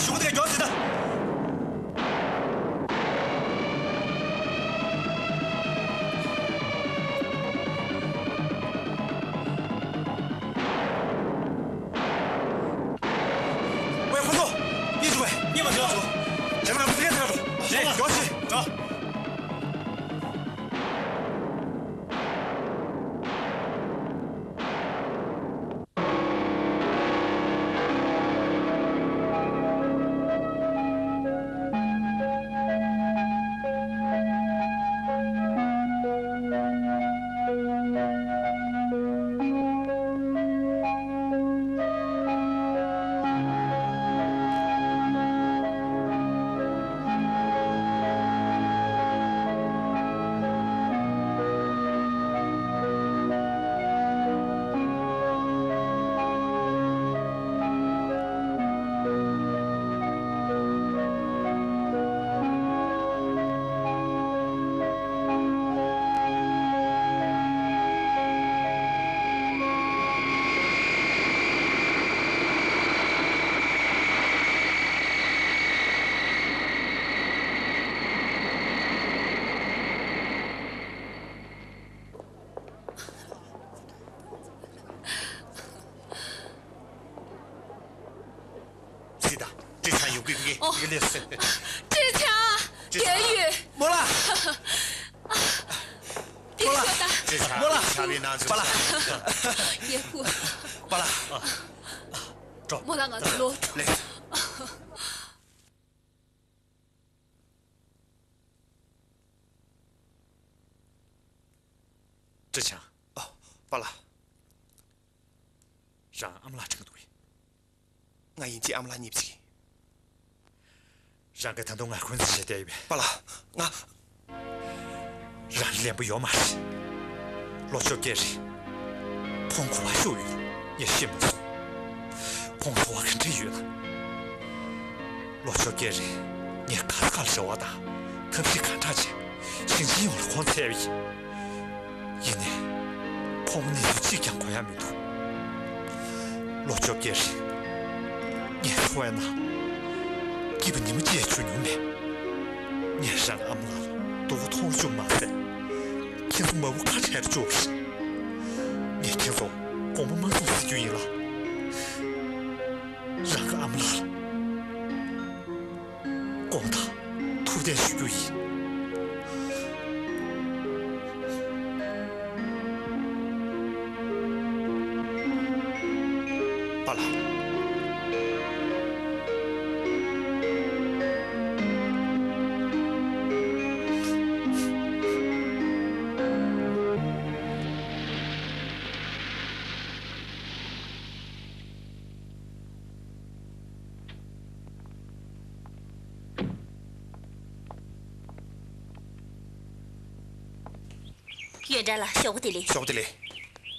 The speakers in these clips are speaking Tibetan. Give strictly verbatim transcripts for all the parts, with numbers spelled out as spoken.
གཞུག་གུ་དེ་ག་མགྱོགས་ཟིག་ད། ཝེ། ཁོ་ཚོ། གཉིད་བྱུང་བས། གཉིད་མ་བྱུང་། རེམ་མ་རེམ་མ་ཕ་གིར་ཐར་འགྲོ། རེད། མགྱོགས་ཤིག། ཨ། སི་ཏཱ། ཀྲི་ཆང་ཡོང་གི་ངས་ཨོ། ངས་སླེབས་སོང་། ཀྲི་ཆང་། ཀྲི་ཆང་། རྒྱལ་ཡོད། རྨོ་ལགས། འདི་ཤོག་ད། རྨོ་ལགས། ཀྲི་ཆང་། རྨོ་ལགས། ཆ་བའི་ནང་ཚུད་པ་ལགས། ཡེ་ཧུ། པ་ལགས། འགྲོ། རྨོ་ལགས། ང་ཚོ་ལོག་འགྲོ། ལེགས། ཀྲི་ཆང་། ཨ། པ་ལགས། རང་ཨ་མ་ལགས་དྲན་གྱི་འདུག་གས། ང་ཡིན་གཅིག་ཨ་མ་ལགས་རྙེད་པ་ཅིག་ཡིན། རང་གིས་ད་དུང་ང་འཁོན་འཛིན་བྱས་བསྡད་ཡོད་པས། པ་ལགས། ང་། རང་ལ་ལན་པོ་ཡོད་མ་རེད། ལོ་བཅོ་བརྒྱད་རེད། ཁོང་གོ་ལ་ཤོར་ཡོད། ངས་ཤེས་མ་སོང་། ཁོང་འཚོ་བ་ག་འདྲ་ཡོད་ན། ལོ་བཅོ་བརྒྱད་རིང་ངས་ག་ས་ག་ལ་རེ་བ་དང་ཐབས་ཤེས་གང་དྲག་བྱས། ཞིང་ཆེན་ཡོངས་ལ་ཁོང་འཚོལ་བ་ཡིན། ཡིན་ནའི། ཁོང་གནས་ཚུལ་གཅིག་ཀྱང་གོ་ཡ་མི་འདུག་ལོ་བཅོ་བརྒྱད་རིང་ངས་འཚོ་བའི་ནང་སྐྱིད་པ་ཉིན་མོ་གཅིག་བྱུང་མྱོང་མེད། ངས་རང་ཨ་མ་ལགས་ལ་སྡུག་པོ་མཐོང་བཅུག་མ་ཟད། ཁྱེད་ཚོ་མ་བུ་ཁ་བྲལ་བཅུག་རེད། ངས་ཁྱེད་ཚོ་དགོངས་པ་མ་ཚོམ་ཟེར་རྒྱུ་ཡིན་ལ། རང་གི་ཨ་མ་ལགས་ལ་དགོངས་དག་ཐུགས་བདེན་ཞུ་རྒྱུ་ཡིན། པཱ་ལགས། ཡོན་ཀྲང་ལགས། ཞོགས་པ་བདེ་ལེགས། ཞོགས་པ་བདེ་ལེགས།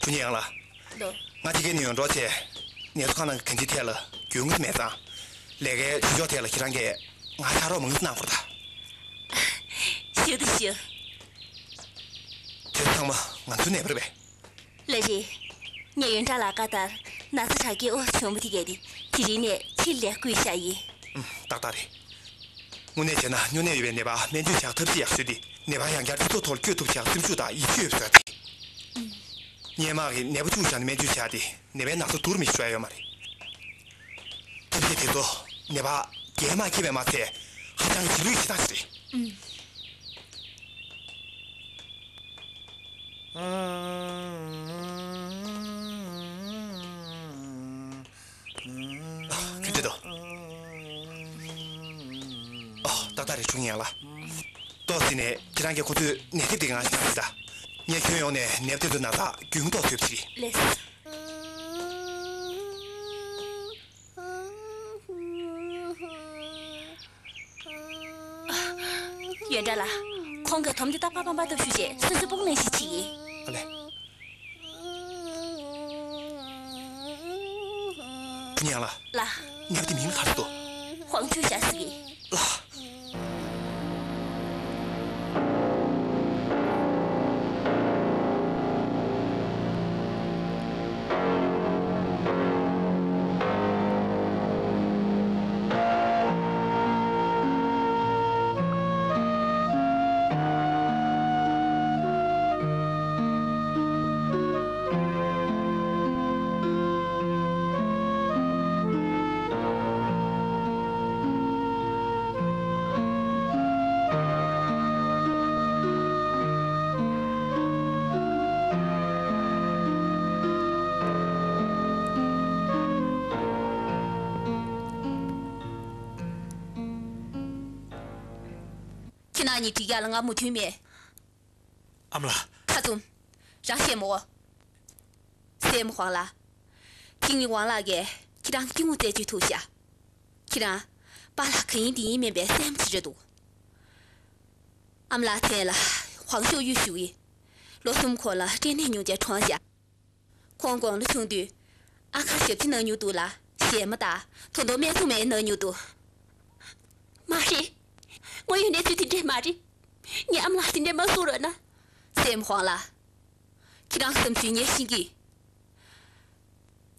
ཕུ་ཉི་ཡང་ལགས། ལོ། ང་དེ་གའི་ནས་ཡོང་འགྲོ་བྱས། ནད་གསོ་ཁང་ནང་གི་གང་ཅིའི་ཐད་ལ་རྒྱུས་མངའ་མེད་ཙང་། ལས་ཀའི་བྱེད་ཕྱོགས་ཐད་ལ་ཁྱེད་རང་གིས་ང་ཕྱག་རོགས་མང་ཙམ་གནང་དགོས་རེད་ད། ཞུ་དང་ཞུ། དེ་ཚང་མ་ང་ཚོའི་ནད་པ་རེད་པས། ལགས་རེད། ངས་ཡོན་ཀྲང་ལགས་བཀའ་ལྟར་ན་ཚ་དྲག་སྐྱེད་ཨོ་བྱུང་བ་དེ་གས་དེ་དེ་རིང་ནས་ཕྱི་ལ་བསྐུལ་བཞག་ཡིན། ཨུམ། ཏག་ཏག་རེད། དངོས་གནས་བྱས་ན་སྨྱོ་ནད་ཡོད་པའི་ནད་པར་སྨན་བཅོས་བྱ་ཐབས་ཤེས་ཡག་བཟོས་ཏེ་ནད་པ་ཡང་བསྐྱར་སྤྱི་ཚོགས་ཐོག་ལ་བསྐྱོད་ཐུབ་ཡག་སེམས་ཤུགས་དང་ཡིད་ཆེས་ཡོད་པ་བཟོས་ཏེ། སྔོན་མ་གི་ནད་པ་བཅུག་བཞག་ནས་སྨན་བཅོས་བྱས་ཏེ་ནད་པའི་ན་ཚ་འདུར་མི་ཤོར་ཡ་ཡོད་མ་རེད། ཐབས་ཤེས་དེ་ཚོ་ནད་པ་རྒྱལ་མ་སྐྱེས་པས་མ་ཚད་ཧ་ཅང་གི་ལུས་ཤི་སྟངས་ཤིག་རེད། ཨུམ། ཁྱོད་ཆེད་དུ། ཨ། ཏག་ཏག་རེད། ཆུང་ཡང་ལ། ཏོག་ཙི་ནས་ཁྱེད་རང་གིས་ཁོ་ཚོའི་ནད་དེབ་དེ་གང་ཞིག་བཏང་ཟིག་ད། ངས་ཁྱོན་ཡོངས་ནས་ནད་པ་དེ་ཚོའི་ན་ཚ་རྒྱུན་མཐོང་བཟོས་པ་ཞིག་རེད། ལགས་སོ། ཡོན་ཀྲང་ལགས། ཁོང་གིས་དོམ་དེ་ཏག་ཏག་པག་པག་བཏབ་ཞུས་བྱས་སོ་སོའི་སྤུ་གུ་ནང་བཞིན་བྱེད་ཀྱི། ཨ་ལས། ཁྱེད་ཡང་ལ། ལགས། ནད་པ་དེ་མིང་ག་རེ་འདུག་དབང་ཕྱུག་ཞྭ་ཟེར་གི། ལགས། ཁྱེད་རང་གཉིས་འགྲིག་ཡག་ལ་ང་མོས་མཐུན་མེད། ཨ་མ་ལགས། ཁ་བཙུམ། རང་བཤད་མོ། སྲས་མོ་ཝང་ལགས། ཁྱེད་གཉིས་ཝང་ལགས་ཀྱིས་ཁྱེད་རང་གི་སྐྱིད་མོ་རྩད་གཅོད་ཐུབ་ཤག་ཁྱེད་རང་པཱ་ལགས་གང་ཡིན་འདི་ཡིན་མིན་པའི་སྲས་མོ་ཅིག་རེད་འདུག་ཨ་མ་ལགས་མཚན་ལ་ཝང་ཞའོ་ཡུས་ཞུ་ཡིན། ལོ་གསུམ་གོང་ལ་སྐྲན་ནད་ཉུང་ཅིག་གྲོངས་ཤག་ཁོང་དགུང་ལོ་ཆུང་དུས་ཨ་ཁར་ཞབས་ཕྱི་གནང་མྱོང་འདུག་ལ། གཞས་མ་དང་ད་དུང་སྨན་བཙོང་མ་གནང་མྱོང་འདུག་མ་རེད། དངོས་ཡོད་གནས་ཚུལ་དེ་འདྲས་མ་རེད། ངའི་ཨ་མ་ལགས་དེ་འདྲས་མ་གསུང་རོགས་གནང་། སྲས་མོ་ཝང་ལགས། ཁྱེད་རང་བསམ་ཚུལ་ངས་ཤེས་ཀྱི།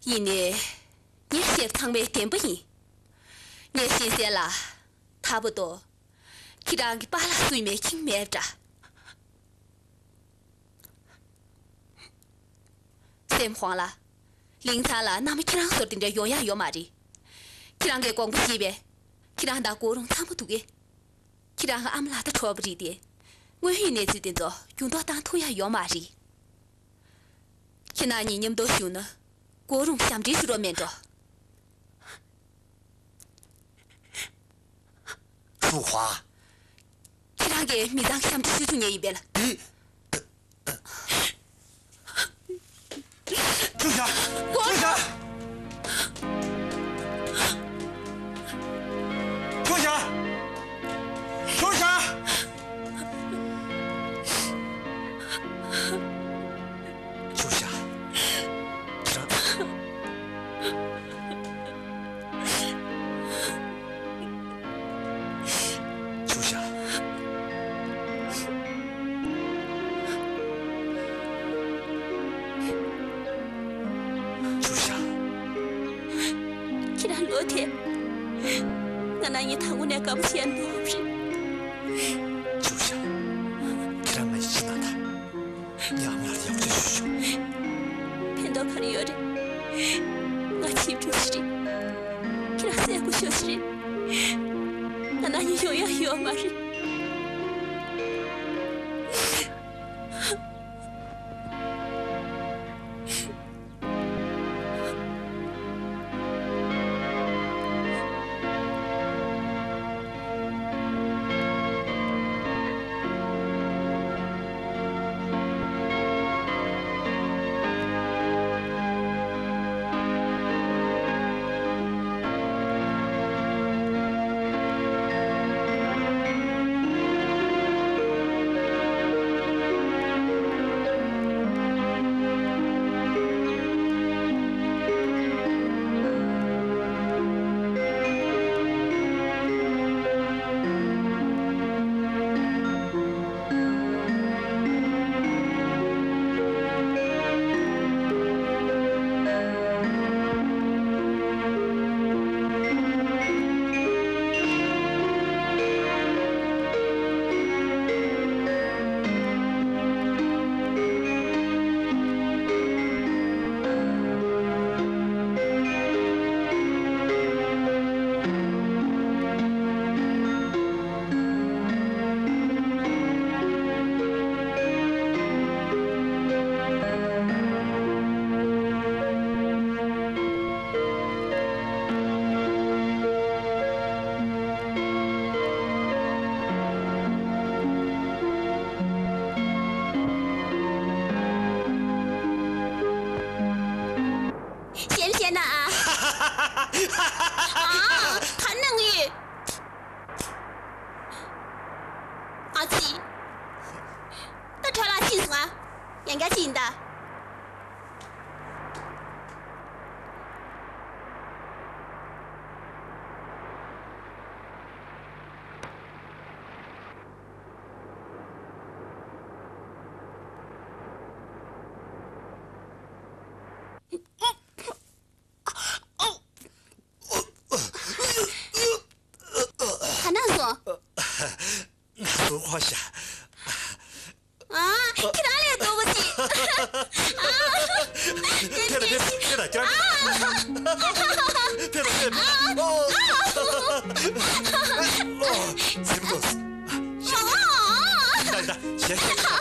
ཡིན་ནའི། ངས་བཤད་པ་ཚང་མ་བདེན་པ་ཡིན། ངས་ཤེས་གསལ་ལ། ད་བར་དུ། ཁྱེད་རང་གི་པཱ་ལགས་སུ་ཡིན་མིན་མཁྱེན་མེད་པ་འདྲ། སྲས་མོ་ཝང་ལགས། ལིང་ཚང་ལ་མནའ་མ་ཁྱེད་རང་ཚོར་དེ་འདྲ་ཡོང་ཡག་ཡོད་མ་རེད། ཁྱེད་རང་གི་དགོངས་པ་བཞེས་པས། ཁྱེད་རང་དང་ཀོ་རུང་འཐབ་པོ་འདུག་གས། ཁྱེད་རང་གི་ཨ་མ་ལགས་དང་གྲོགས་པོ་རེད་དེ། དངོས་ཡོད་གནས་ཚུལ་དེ་ཚོ་འགྱུར་ལྡོག་བཏང་ཐུབ་ཡག་ཡོད་མ་རེད། ཁྱེད་རང་གཉིས་མཉམ་དུ་བཞུགས་ན། ཀོ་རུང་ཞབས་འདྲེན་ཞུ་རོགས་མེད་འགྲོ། ཧྥུ་ཧྭ། ཁྱེད་རང་གིས་མི་ཚང་ཞབས་འདྲེན་ཞུ་ཐུབ་ངེས་ཡིན་པས་ལ། འདི། ཁྱོད་བཞག་ཁྱོད་བཞག་ཁྱོད་བཞག་ཁྱོད་བཞག་ཁྱོད་བཞག་ཁྱོད་རང་། ཆུ་བཞག་ཆུ་བཞག་ཁྱེད་རང་ལོ་དེ། ང་ན་ཡིན་ཐང་ངུ་ནས་དགའ་པོ་བྱས་འདུག་རེད། ཆུ་བཞག་ཁྱེད་རང་ང་ཡི་ཕྱི་ནང་དང་། ཉམས་ལ་ཡག་ཅིག་ཞུ་ཞུ། ཕན་ཐོགས་ག་རེ་ཡོད་རེད། ང་ཆིབས་འགྲོ་ཞིག་རེད། ཁྱེད་རང་སེ་གོ་ཤོག་ཞིག་རེད། ང་ན་ཡི་ཡོང་ཡག་ཡོད་མ་རེད། གཞན་བཤད་ན་ཨ། ཨ། ག་ནང་ཡོད། ཨ་ཙི། ད་ཁྲ་ལག་ཕྱིན་སོང་ཨ། ཡང་བསྐྱར་ཕྱིན་ད། ག་ན་སོང་། ང་ཚོ་ཧོ་ཤ། ཨ། ཁྱེད་རང་ལས་ལྟོ་བ་ཅི། ཨ། ཕེ་ད་ཕེ་ད་ཕེ་ད་ཁྱེད་རང་ཕེ་ད་ཕེ་ད། ཨོ། ཨོ། ཟིན་ཏོ། ཤ་ཤ། ད་ད་ཤ་ཤ།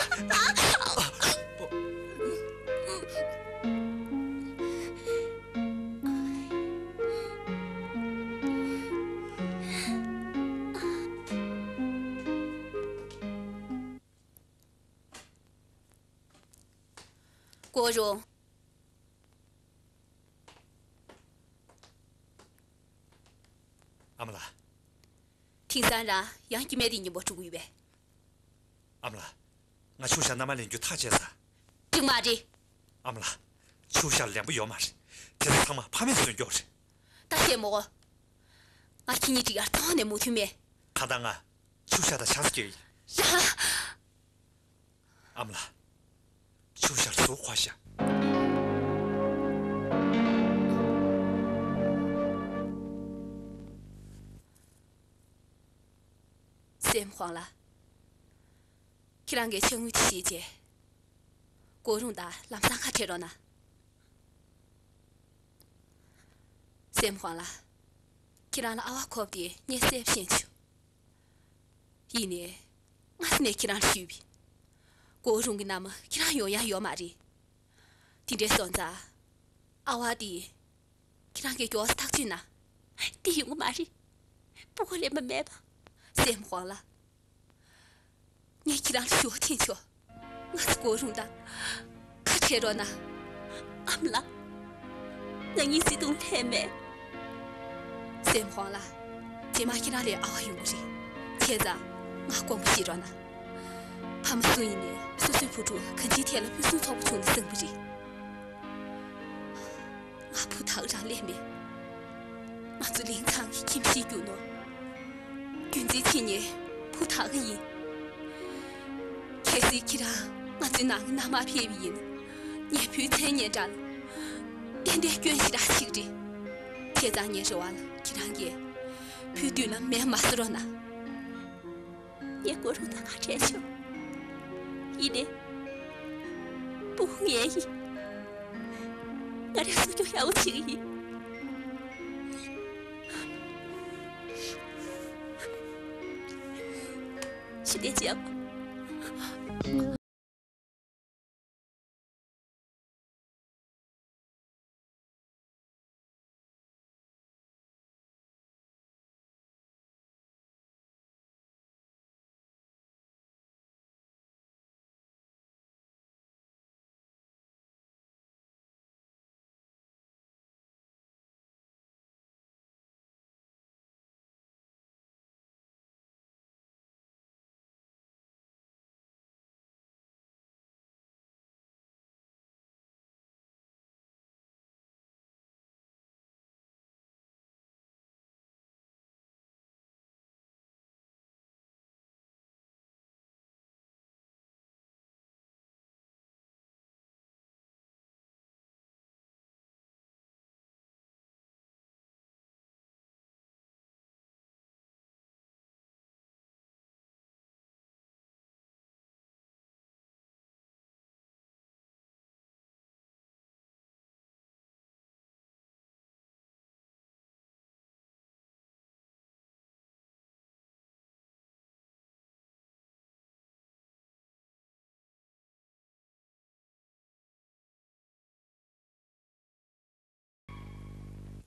ཨོ་རུང་། ཨ་མ་ལགས། དེང་སང་རང་ཡང་སྐྱེ་དམན་དེ་མཉམ་པོ་འགྲོ་གི་ཡོད་པས། ཨ་མ་ལགས། ང་ཆུ་ཤ་མནའ་མ་ལེན་རྒྱུ་ཐག་བཅད་ཚར། འགྲིག་མ་རེད། ཨ་མ་ལགས། ཆུ་ཤ་ལེན་པོ་ཡོད་མ་རེད། དེ་ཚོ་ཚང་མ་ཕ་མས་བཟོས་རྒྱུ་རེད། ད་བཤད་མོ་གོ། ང་ཁྱེད་གཉིས་འགྲིག་ཡར་ཐོན་ནས་མུ་མཐུད་མེད། གང་ལྟར་ང་ཆུ་ཤ་དང་ཆང་ས་སྐྱེལ་ཡིན། རང་། ཨ་མ་ལགས། ཆུ་ཤ་ཟུག་ཁོ་ཤ། སྲས་མོ་ཧོང་ལགས། ཁྱེད་རང་གིས་ཕྱག་དངུལ་དེ་བཞེས་རྗེས། གོ་རུང་དང་ལམ་སང་ཁ་བྲལ་རོགས་གནང་། སྲས་མོ་ཧོང་ལགས། ཁྱེད་རང་ལ་ཨ་བ་ཁོབ་དེ་ངས་གསལ་པོ་ཤེས་བྱུང་། ཡིན་ནའི། སྔ་ས་ནས་ཁྱེད་རང་ལ་ཞུས་པ་ཡིན། གོ་རུང་གི་མནའ་མ་ཁྱེད་རང་ཡོང་ཡ་ཡོད་མ་རེད། དེ་འདྲ་སོང་ཙང་། ཨ་བ་དེ། ཁྱེད་རང་གིས་མགྱོགས་སེ་ཐག་གཅོད་གནང་། དེ་ཡོང་གི་མ་རེད། སྤུ་གུ་ལེན་པ་མེད་པ། སྲས་མོ་ཧོང་ལགས། ངས་ཁྱེད་རང་ལ་ཞུ་བ་འཐེན་ཆོག་ང་ཚོ་གོ་རུང་དང་ཁ་བྲལ་རོགས་གནང་། ཨ་མ་ལགས། ང་གཉིས་བརྩེ་དུང་ལྷད་མེད། སྲས་མོ་ཧོང་ལགས། རྗེས་མ་ཁྱེད་རང་ལ་ཨ་བ་ཡོང་གི་རེད། བྱས་ཙང་ང་དགོངས་པ་བཞེས་རོགས་གནང་། ཕ་མ་སུ་ཡིན་ནའི་སོ་སོའི་བུ་ཕྲུག་གང་ཅིའི་ཐད་ལ་ཕུན་སུམ་ཚོགས་པོ་བྱུང་ན་བཟང་པོ་རེད། ང་བུ་དག་རང་ལས་མེད། ང་ཚོ་ལིང་ཚང་གི་ཁྱིམ་གཞིས་རྒྱུ་ནོར། རྒྱུན་འཛིན་བྱེད་མཁན་བུ་དག་གི་ཡིན། གལ་སྲིད་ཁྱེད་རང་ང་ཚོའི་ནང་གི་མནའ་མར་ཕེབས་པ་ཡིན་ན། ངའི་བུའི་མཚན་སྙན་གྲགས་ལ་ཏན་ཏན་སྐྱོན་ཞེ་དྲག་ཞིག་རེད། བྱས་ཙང་ངའི་རེ་བ་ལ་ཁྱེད་རང་གིས་བུའི་མདུན་ལམ་མེད་མ་བཟོ་རོགས་གནང་། ངས་གོ་རུང་དང་ཁ་བྲལ་ཆོག་ཡིན་ནའི། སྤུ་གུ་ངའི་ཡིན། ང་རང་གསོ་སྐྱོང་ཡག་པོ་བྱེད་ཀྱི་ཡིན། ཞུ་དེ་བྱས་པ།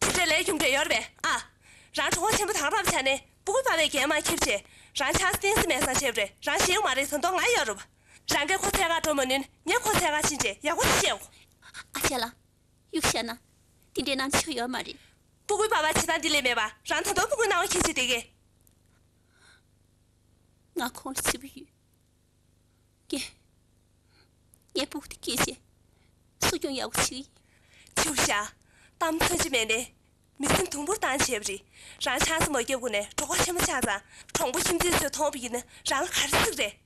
དེ་འདྲ་ལས་རྒྱུ་འབྲས་ཡོད་རེད་པས། ཨ། རང་གྲོད་ཁོག་ཆེན་པོ་དང་རབ་ཆགས་ནས་སྤུ་གུ་པ་ཕས་འགན་མ་འཁྱེར་བྱས། རང་ཆང་ས་བསྟན་སྲིད་མེད་སང་བྱས་པ་རེད། རང་ཞེད་དགོས་མ་རེད། ད་དུང་ང་ཡོད་རེད་པ། རང་གིས་ཁོ་འཚོལ་གར་འགྲོ་མ་ནུས་ན་ངས་ཁོ་འཚོལ་གར་ཕྱིན་བྱས་ཡག་པོ་ཞིག་བཤད་དགོས། ཨ་ཅག་ལགས། གཡུག་བཞག་ན་དེ་འདྲའི་ནང་ཆོ་ཡོད་མ་རེད། སྤུ་གུའི་པ་ཕ་བྱེད་སྟངས་འདི་ལས་མེད་པ། རང་ད་དུང་སྤུ་གུའི་སྣང་བ་འཁྱེར་བྱས་བསྡད་ཀྱི། ང་ཁོང་ལ་བརྩེ་པོ་ཡོད། ངས། ངས་སྤུ་གུ་དེ་སྐྱེས་རྗེས་གསོ་སྐྱོང་ཡག་པོ་བྱེད་ཀྱི་ཡིན། ཆུ་བཞག་གཏམ་ཚོན་ཆ་མེད་ནས་མི་ཚེ་དུམ་བུར་བཏང་བྱས་པ་རེད། རང་ཆང་ས་མ་བརྒྱབ་གོང་ནས་གྲོད་ཁོག་ཆེན་པོ་ཆགས་ཙང་། གྲོང་པ་ཁྱིམ་མཚེས་ཚོས་མཐོང་བ་ཡིན་ན་རང་ལ་ག་རེ་ཟེར་གི་རེད།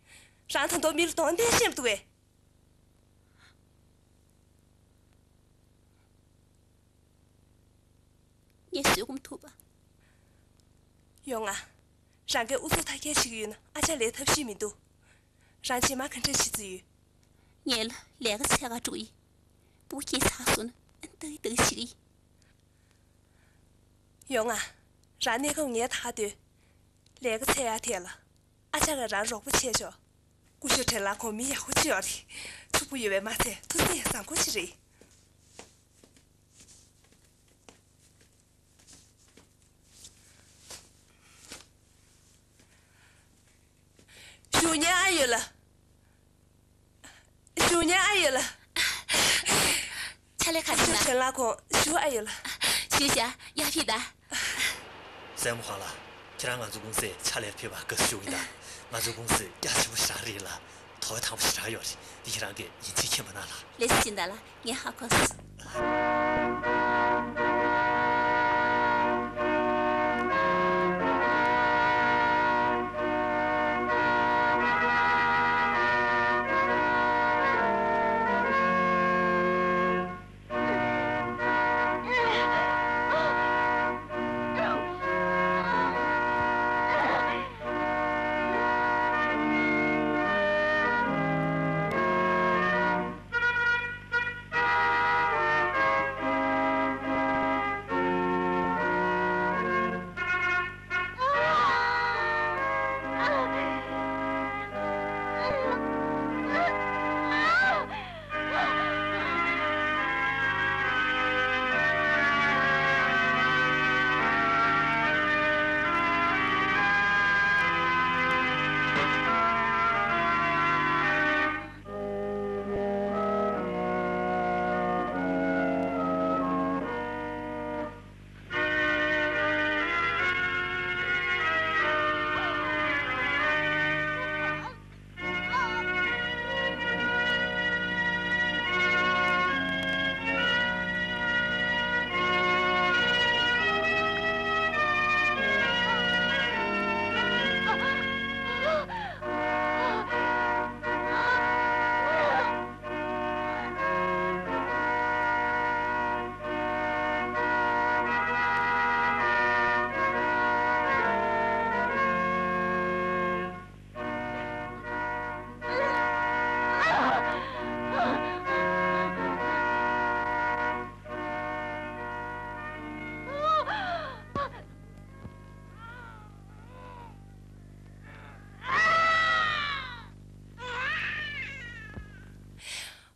རང་ད་དུང་མི་ལ་གདོང་བསྟན་ཤེས་མི་འདུག་གས། ངས་བཟོད་སྒོམ་ཐུབ་པ། ཡོང་ང་། རང་གིས་ཨུ་ཚུགས་མཐའ་སྐྱེལ་བྱེད་ཀྱི་ཡོད་ན་ཨ་ཅག་ལས་ཐབས་ཤེས་མི་འདུག་རང་རྗེས་མ་ག་འདྲ་བྱེད་རྩིས་ཡོད། ངས་ལ་ལས་ཀ་འཚོལ་གར་འགྲོ་ཡིན། སྤུ་གུ་སྐྱེས་ཚར་སོང་ན་ཨ་ནི་ཏག་ཏག་བྱེད་ཀྱི་ཡིན། ཡོང་ང་། རང་གནས་སྐབས་ངའི་ཐག་གཏོད། ལས་ཀ་འཚོལ་ཡག་ཐད་ལ། ཨ་ཅག་གིས་རང་རོགས་པ་བྱས་ཆོག་སྐུ་ཞབས་བྲེལ་ལགས་ཁོང་མི་ཡག་པོ་ཅིག་ཡོད་རེད། ཕྱུག་པོ་ཡོད་པས་མ་ཚད་ཐུགས་སེམས་ཡང་བཟང་པོ་ཞིག་རེད། བཞུགས་མཁན་ཨ་ཡོད་ལགས། བཞུགས་མཁན་ཨ་ཡོད་ལགས། ང་ཁོང་ཞུ་ཨ་ཡོད་ལ། ཞུ་བྱ་ཡ་ཕི་ད། སྲས་མོ་ཧང་ལགས། ཁྱེད་རང་ང་ཚོ་ཀུང་སིར་ཕྱག་ལས་ཕེབས་པར་དགའ་བསུ་ཞུ་གི་ཡིན་ད། ང་ཚོ་ཀུང་སི་རྒྱ་ཆེན་པོ་ཞེ་དྲག་རེད་ལ། ཐོབ་པ་དང་པོ་ཞེ་དྲག་ཡོད་རེད། འདི་ཁྱེད་རང་གིས་ཡིད་ཆེས་མཁྱེན་པ་གནང་ལ། ལགས་སོ་སྦྱིན་བདག་ལགས། ངས་ཧ་གོ་སོང་།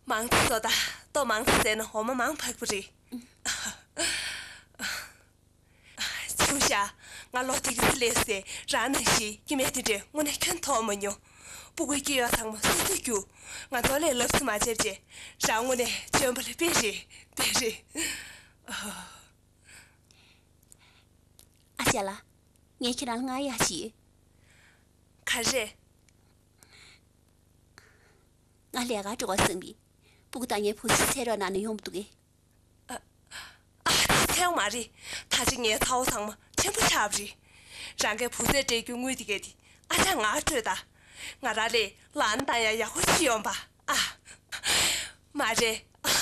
མང་ཙམ་ཟོ་ད། ལྟོ་མང་ཙམ་ཟས་ན་འོ་མ་མང་འཕགས་པ་རེད། ཆུ་ཤ། ང་ལོ་དེ་ག་ཚོད་སླེབས་སའི་རང་ནང་བཞིན་སྐྱེ་དམན་དེ་འདྲས་དངོས་གནས་ཁྱོན་མཐོང་མ་མྱོང་། སྤུ་གུའི་སྐྱེ་ཡོང་ཚང་མ་སོ་སོས་རྒྱུགས། ང་ཚོ་ལས་ལབ་ཚུལ་མ་བྱེད་ཅེས། རང་དངོས་གནས་འཇོན་པ་ལ་དཔེ་རེད། དཔེ་རེད། ཨ་ཅག་ལགས། ངས་ཁྱེད་རང་ལ་བསྔགས་ཡག་ཅིག་ཡོད། ག་རེ་རེད། ང་ལས་ཀར་འགྲོ་གར་སོང་བས། སྤུ་གུ་དང་ངའི་བུ་ཚོ་འཚོལ་རོགས་གནང་ན་ཡོང་མི་འདུག་གས། ཨ། ཨ། འཚོལ་ཡོང་མ་རེད། ད་ཅི་ངའི་ཚ་བོ་ཚང་མ་ཆེན་པོ་ཆགས་པ་རེད། རང་གི་བུ་ཚོས་སྤྲད་རྒྱུ་དངུལ་དེ་གས་དེ་ཨ་ཅག་ང་སྤྲོད་ད། ང་རང་ལས་ལག་ན་བཏང་ཡག་ཡག་པོ་ཞིག་ཡོང་པ། ཨ། མ་རེད། ཨ་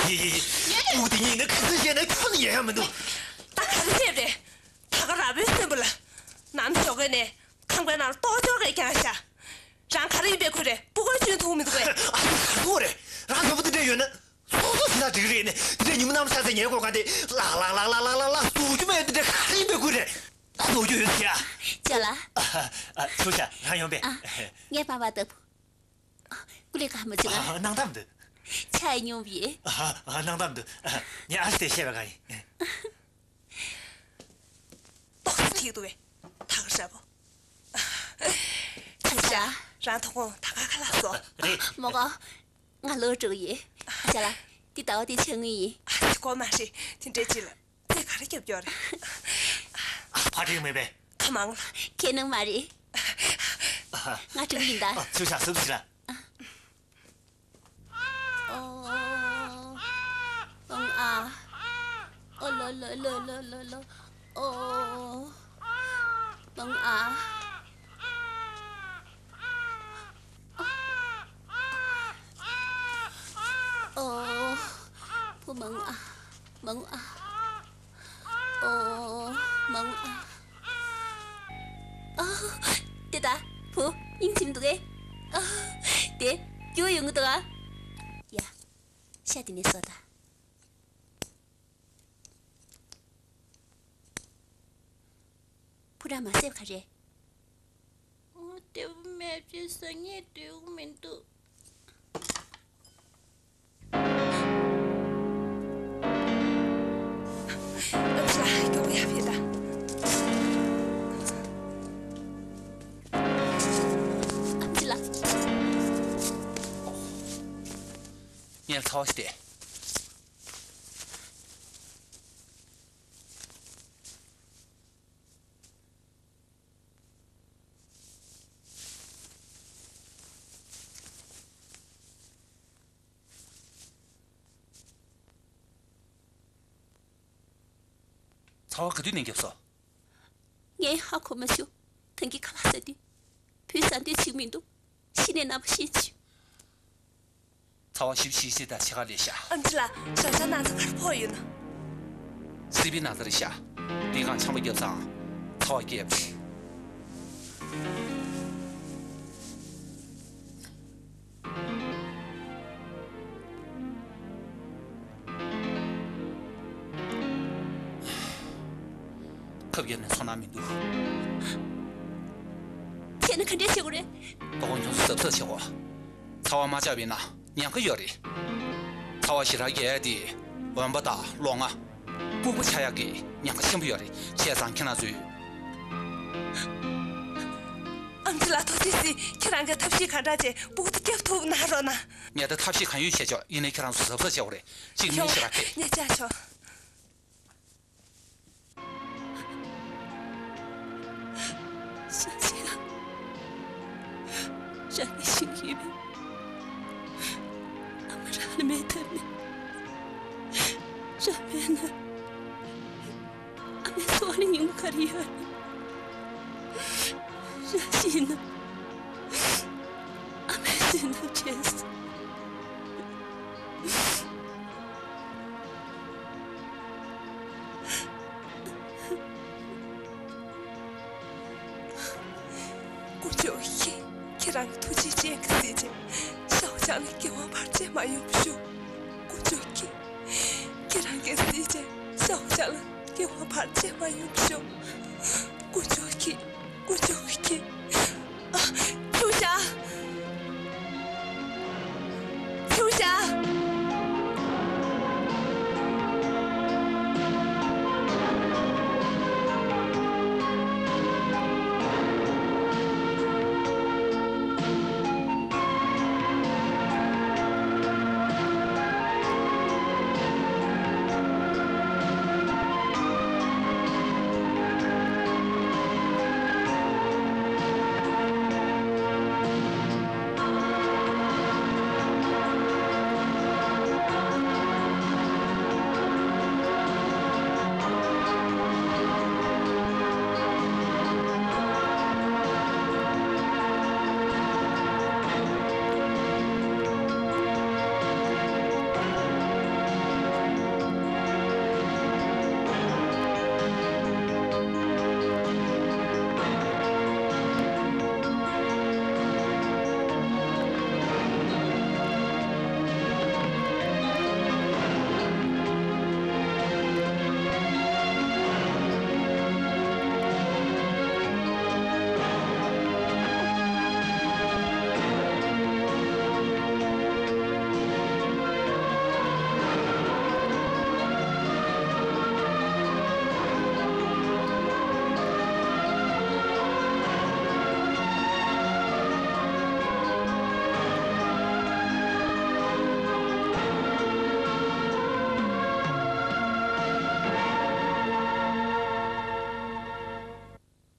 ཙི། སྤུ་གུ་དེ་གཉིས་ནི་ག་ཚོད་བཤད་ན་ཁྱོན་ནས་ཉན་ཡག་མི་འདུག་ད་ག་རེ་བཤད་རེད། ད་ག་ར་བོའི་སེམས་པ་ལ། ནམ་ཞོགས་ཀས་ནས་ཁང་པའི་ནང་ལ་ལྟོགས་ཅོག་གིས་བརྒྱངས་ཤག་རང་ག་རེ་ཡིན་པའི་ཁུལ་རེད། སྤུ་གུ་གཅུན་ཐུབ་མི་འདུག་གས། ཨ་ཙི། ག་རེ་རེད། རང་ལྟ་བུ་དེ་འདྲ་ཡོད་ན། སོ་སོ་ཞེ་དྲག་འགྲིག་རེད་ནས། དེ་འདྲ་ཉིན་མོ་གནམ་ས་ཚ་ཉལ་དགོས་ག་དེ་ལགས་ལགས་ལགས་ལགས་ལགས་ལགས་ལགས་ཟུག་རྒྱུ་མ་ཡོད། དེ་འདྲ་ག་རེ་ཡིན་པའི་ཁུལ་རེད། ཟུག་རྒྱུ་ཡོད་ཟེར་ཡ། ཅོ་ལགས། ཨ། ཨ། ཆུ་ཤ་རང་ཡོང་པས། ཨ། ངས་པ་པ་ལྟ་བུ། ཀུ་ལེ་ག་མ་བྱུང་ཨ། ཨ། སྣང་དག་མི་འདུག་ཆ་ཡི་སྙོམས་པས། ཨ། ཨ། སྣང་དག་མི་འདུག་ངས་ཨ་ཞེ་དེ་བཤད་པ་ག་ཡིན། ཏོག་ཙམ་ཐིག་འདུག་གས། ད་ག་ཧྲ་པོ། ཆུ་ཤ། རང་ཐོག་ཁོང་ད་ག་ཁ་ལག་བཟོ། རེད། མོ་གོ། ང་ལོག་འགྲོ་གི་ཡིན། ཨ་ཅག་ལགས། འདི་ཟླ་བ་འདིའི་ཆ་དངུལ་ཡིན། ཨ་ཙི། གོ་མ་རེད། དེ་འདྲའི་ཅི་ལ། རྫས་ག་རེ་རྒྱབ་རྒྱུ་རེད། ཕར་འགྲིག་མེད་པས། ཁ་མང་ལ། ཁྱེད་ནང་མ་རེད། ང་འགྲོ་གི་ཡིན་ད། ཨ། ཆུ་ཤ་སུབ་ཟིན་ལ། ཨོ། ཨང་ཨ། ཨོ་ལོ་ལོ་ལོ། ཨོ། མང་ཨ། ཨོ། བུ་མང་ཨ། མང་ཨ། ཨོ། མང་ཨ། ཨ། དེ་ད་བུ་སྙིང་རྗེ་མི་འདུག་གས། ཨ། དེ་རྒྱུ་ཡོང་གི་འདུག་ཨ། ཡ། ཤ་དེ་ནས་ཟོ་ད། བུ་ར་མ་བསད་ག་རེད། ཨོ། དེ་བུ་མེད་ཅེས་ཟ་ངེས་འདོད་མི་འདུག་ཨ་ཤ། མགྱོགས་ཡར་ཕེབས། ངས་ཚ་བ་ཞིག་སྟེར། ཚ་བ་ག་དུས་ནས་བརྒྱབ་སོང་། ངས་ཧ་གོ་མ་བྱུང་། ད་གིན་ཁ་ལག་ཟ་དུས་བུ་ཟ་འདོད་བྱེད་མི་འདུག་གཞི་ནས་རྣམ་པ་ཤེས་བྱུང་། ཚ་བ་ཞིབ་ཞིབ་ཞིབ་དང་ཕྱེད་ཀ་ལས་ཤ། ཨ་མ་ལགས། ཞང་ཞང་ན་ཚ་ག་རེ་ཕོག་ཡོད་ན། སི་པི་ན་ཚ་རེད་ཤ། འདི་གང་ཆམ་པ་བརྒྱབ་ཙང་ཚ་བ་བརྒྱབ། ཁབ་བརྒྱབ་ནས་ཚོར་སྣང་མི་འདུག་བྱས་ན་ག་འདྲས་བྱེད་དགོས་རེད། ལྟོགས་ཁོག་ཁྱོད་ཚོ་གཟབ་གཟབ་བྱེད་དགོས། ཚ་བ་མ་བཅག་པ་ཡིན་ན་ཉེན་ཁ་ཡོད་རེད། ཚ་བ་ཞེ་དྲག་རྒྱག་ཡ་དེ་འོན་པ་དང་ལོ་ལྔ། སྤུ་གུ་ཆགས་ཡག་གི་ཉེན་ཁ་ཆེན་པོ་ཡོད་རེད། བྱས་ཙང་ཁྱེད་རང་ཚོས། ཨ་མ་ལགས། ཐུགས་རྗེ་གཟིགས། ཁྱེད་རང་གིས་ཐབས་ཤེས་གང་དྲག་བྱས་སྤུ་གུ་དེ་སྐྱོབ་ཐུབ་གནང་རོགས་གནང་། ངས་ད་ཐབས་ཤེས་གང་ཡོད་བྱས་ཆོག་ཡིན་ནའི་ཁྱེད་རང་ཚོ་གཟབ་གཟབ་བྱེད་དགོས་རེད། གཅིག་མིན་ཞེ་དྲག་གི། ཉེ་ཆར་ཆོག་ཤ་ཤ་རང་གི་ཤིང་ཡོད་པས། ཨ་མ་རང་ལ་མེད་ཐབས་མེད། རང་མེད་ན་ཨ་མའི་འཚོ་བ་ལ་སྙིང་པོ་ག་རེ་ཡོད་རེད། རང་ཤི་ན་ཨ་མའི་བསོད་ནམས་བྱས་སོང་། དཀོན་མཆོག་གིས་ཁྱེད་རང་གི་ཐུགས་རྗེའི་སྤྱན་གྱིས་གཟིགས་རྗེས་ཞའོ་ཅང་ལ་སྐྱེ་བ་བར་ཆད་མ་ཡོང་བ་ཤོག་དཀོན་མཆོག་གིས་ཁྱེད་རང་གིས་གཟིགས་རྗེས་ཞའོ་ཅང་ལ་སྐྱེ་བ་བར་ཆད་མ་ཡོང་བ་ཤོག་དཀོན་མཆོག་གིས། དཀོན་མཆོག་གིས། ཨ། ཆུ་ཞགས། ཆུ་ཞགས།